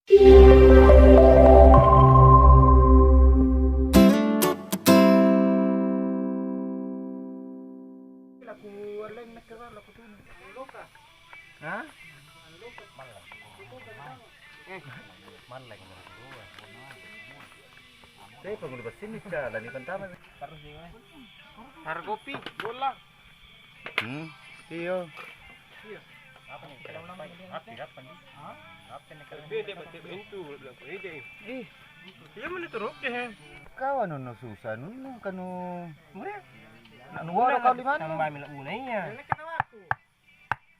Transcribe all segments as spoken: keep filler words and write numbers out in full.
Hah? Saya penghuni basini, Ca, lani pantama. Harga kopi, bola. Hmm? Iyo. Apa nih? Rapi, rapi, nih. Hah? Rapi nih, kalau beda, beda pintu, bilang beda. Ih. Iya, mana tuh, Rob, deh? Kau anu, nu susah, nu, nu, kanu. Murah. Nak nuwara kau di mana? Tambah minyak guna, iya.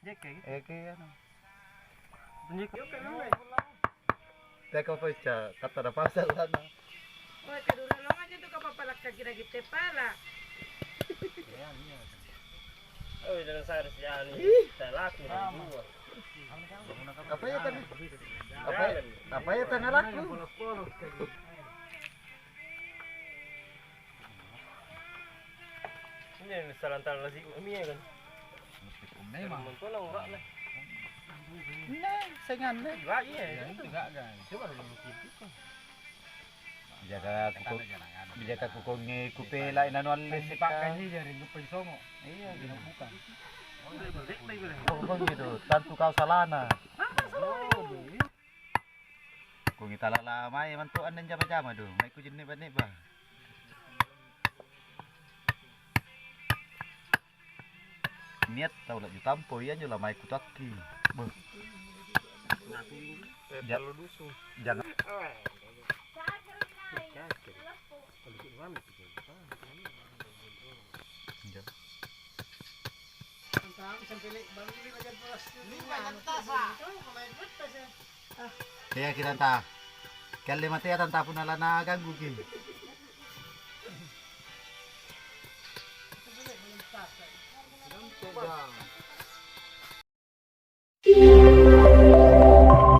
Jekke, gitu. Eke, anu. Jekke. Teka apa, Ca? Kata ada pasal sana. Woi, kadulolong aja tuh kapal palakka kira-kira pala. Oh, jangan saya harus jalan. Ih. Saya laku dari dua. Apa ya tadi? Apa ya? Apa ya tengah laku? Ini salah antara nasi mie kan? Memang. Mentola urak lah. Nah, sengan deh. Iya, iya. Ya, itu gak, gak. Coba dulu mungkin itu. Jaga kuko-, jaga kukonge kupela inanu alle. Pakkanji jari ngupai songo. Iya, gitu. Bukan. Kukonge itu, tantu kau salana. Kungi talala mae mantu anne jama-jama do, mae kujenne bane ba. Niat tau laju tampo iya anjo la mae kutakki. Beuh. Eh, ja-, perlu dusu. Jangan. Ja-, Tea kita ta. Kalle matea tanta punna lana gangguki.